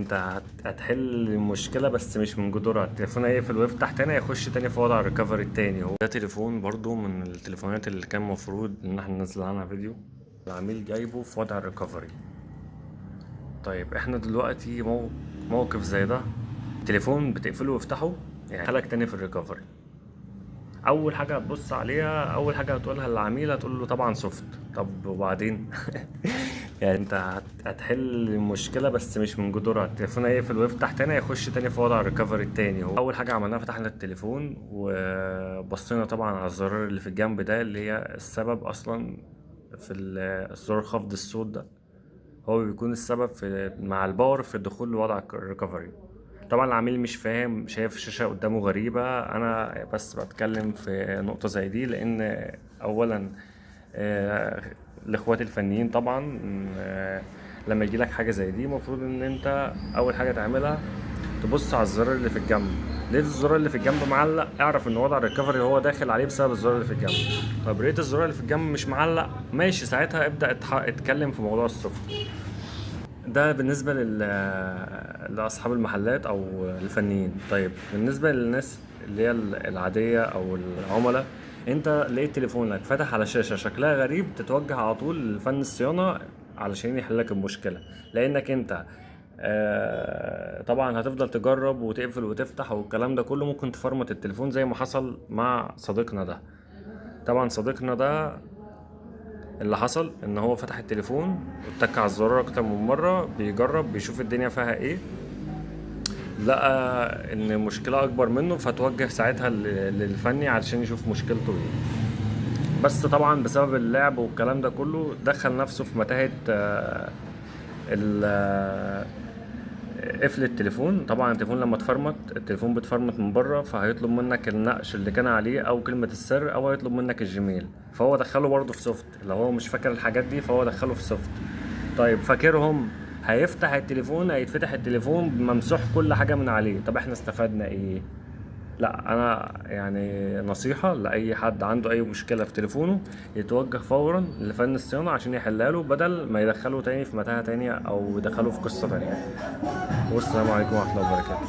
انت هتحل المشكلة بس مش من جذورها. التليفون هيقفل ويفتح تاني، هيخش تاني في وضع ال recovery التاني. هو ده تليفون برضو من التليفونات اللي كان مفروض ان احنا ننزل عنها فيديو، العميل جايبه في وضع ال recovery. طيب احنا دلوقتي موقف زي ده، التليفون بتقفله ويفتحه يعني دخلك تاني في ال recovery. اول حاجة هتبص عليها، اول حاجة هتقولها للعميل، هتقول له طبعا soft. طب وبعدين؟ يعني انت هتحل المشكلة بس مش من جذورها. التليفون هيقفل ويفتح تاني، هيخش تاني في وضع ال recovery التاني. هو اول حاجة عملناها فتحنا التليفون وبصينا طبعا على الزرار اللي في الجنب ده، اللي هي السبب اصلا في الزرار خفض الصوت ده، هو بيكون السبب في مع ال power في الدخول لوضع ال recovery. طبعا العميل مش فاهم، شايف الشاشة قدامه غريبة. انا بس بتكلم في نقطة زي دي لان اولا، الاخوات الفنيين طبعا، لما يجي لك حاجة زي دي المفروض ان انت اول حاجة تعملها تبص على الزرار اللي في الجنب. لقيت الزرار اللي في الجنب معلق، اعرف ان وضع ال recovery هو داخل عليه بسبب الزرار اللي في الجنب. طب لقيت الزرار اللي في الجنب مش معلق، ماشي، ساعتها ابدأ اتكلم في موضوع ال soft. ده بالنسبة لأصحاب المحلات أو الفنيين. طيب بالنسبة للناس اللي هي العادية أو العملاء، أنت لقيت تليفونك فتح على شاشة شكلها غريب، تتوجه على طول لفن الصيانة علشان يحل لك المشكلة، لأنك أنت طبعا هتفضل تجرب وتقفل وتفتح والكلام ده كله، ممكن تفرمت التليفون زي ما حصل مع صديقنا ده. طبعا صديقنا ده اللي حصل ان هو فتح التليفون واتك على الزرار اكتر من مرة، بيجرب بيشوف الدنيا فيها ايه، لقى ان مشكلة اكبر منه، فتوجه ساعتها للفني علشان يشوف مشكلته ايه. بس طبعا بسبب اللعب والكلام ده كله دخل نفسه في متاهة، قفل التليفون. طبعا التليفون لما اتفرمت، التليفون بيتفرمت من بره، فهيطلب منك النقش اللي كان عليه او كلمة السر، او هيطلب منك ال Gmail، فهو دخله برضه في soft. لو هو مش فاكر الحاجات دي فهو دخله في soft. طيب فاكرهم، هيفتح التليفون، هيتفتح التليفون ممسوح كل حاجة من عليه. طب احنا استفدنا ايه؟ لا، انا نصيحة لأي حد عنده اي مشكلة في تليفونه يتوجه فورا لفن الصيانة عشان يحلها له، بدل ما يدخله تاني في متاهة تانية او يدخله في قصة تانية. والسلام عليكم ورحمة الله وبركاته.